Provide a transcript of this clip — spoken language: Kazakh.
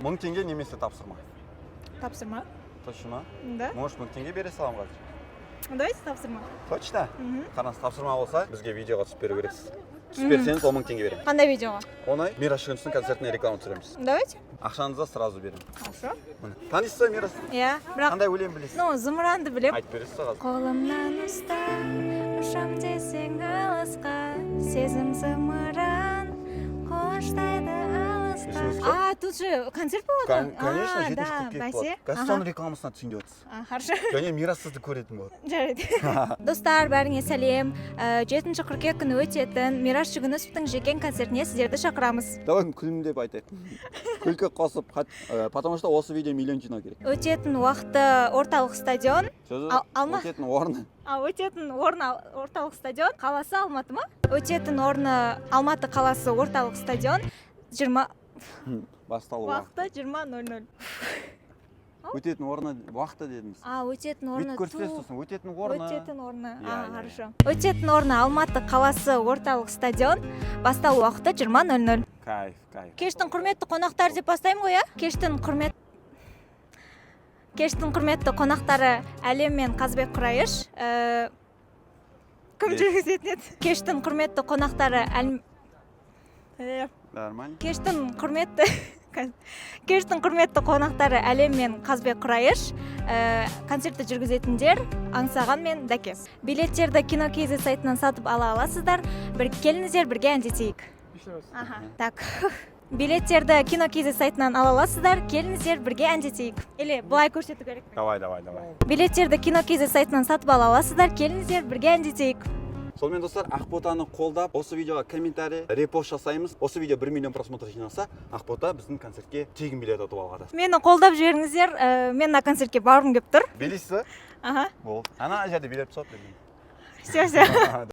1000 теңге немесе тапсырма. Тапсырма. Точно? Да. Может, 1000 теңге бере саламын қазір. Давайте тапсырма. Точно? Қараңыз, тапсырма болса, бізге видеоға түсіп беру керексіз. Түсіп берсеңіз, 10 000 теңге беремін. Қандай видеоға? Оңай, Мирас Жүгінісовтің концертіне реклама түсіреміз. Давайте. Ақшаңызды сразу беремін. Хорошо. Міне, танисыз ба Мирас? Иә, бірақ Қандай өлең білесіз? Ну, «Зымыранды» білем. Айтып бересіз ба қазір? Қолымнан ұстап, ұшам десең алысқа, сезім зымыран қоштайды алысқа. Есіңізде? А, тут же концерт болады. Конечно, А, 7 да, қыркүйек бәсе. болады. Қазір соның рекламасына түсейін деп отырсыз. А, хорошо. Және Мирас сізді көретін болады. Жарайды. Достар, бәріңе сәлем. 7 қыркүйек күні өтетін Мирас Жүгінісовтің жеке концертіне сіздерді шақырамыз. Давай күлімдеп айтайық, күлкі қосып, потому что осы видео миллион жинау керек. Өтетін уақыты орталық стадион. Сөзі Алма. Өтетін орны. А, өтетін орны орталық стадион, қаласы Алматы ма? Өтетін орны Алматы қаласы, орталық стадион, 20 Басталу уақыты. Уақыты 20:00. Өтетін орны, уақыты дедіңіз. А, өтетін орны. Бүйтіп көрсетесіз. Ту. Сосын өтетін орны. Өтетін орны. Иә, А, иә, хорошо. Өтетін орны Алматы қаласы, орталық стадион, басталу уақыты 20:00. Кайф, кайф. Кештің құрметті қонақтары деп бастаймын ғой, иә? Кештің құрметті қонақтары Әлем мен Қазбек Құрайыш. Кім Бес. жүргізетін еді? Кештің құрметті қонақтары Нормально. Кештің құрметті қонақтары Әлем мен Қазбек Құрайыш, концертті жүргізетіндер Аңсаған мен Дәке. Билеттерді Кино kz сайтынан сатып ала аласыздар. Бір келіңіздер, бірге әндетейік. Аха, так, билеттерді Кино kz сайтынан ала аласыздар. Келіңіздер, бірге әндетейік. Или былай көрсету керек пе? Давай, давай, давай. Билеттерді Кино kz сайтынан сатып ала аласыздар. Келіңіздер, бірге әндетейік. Сонымен, достар, Ақботаны қолдап, осы видеоға комментарий, репост жасаймыз. Осы видео 1 миллион просмотр жинаса, Ақбота біздің концертке тегін билет ұтып алады. Мені қолдап жіберіңіздер, мен мына концертке барғым келіп тұр. Билейсіз ба? Аха. Болды, ана жерде билеп тастады. Все, все.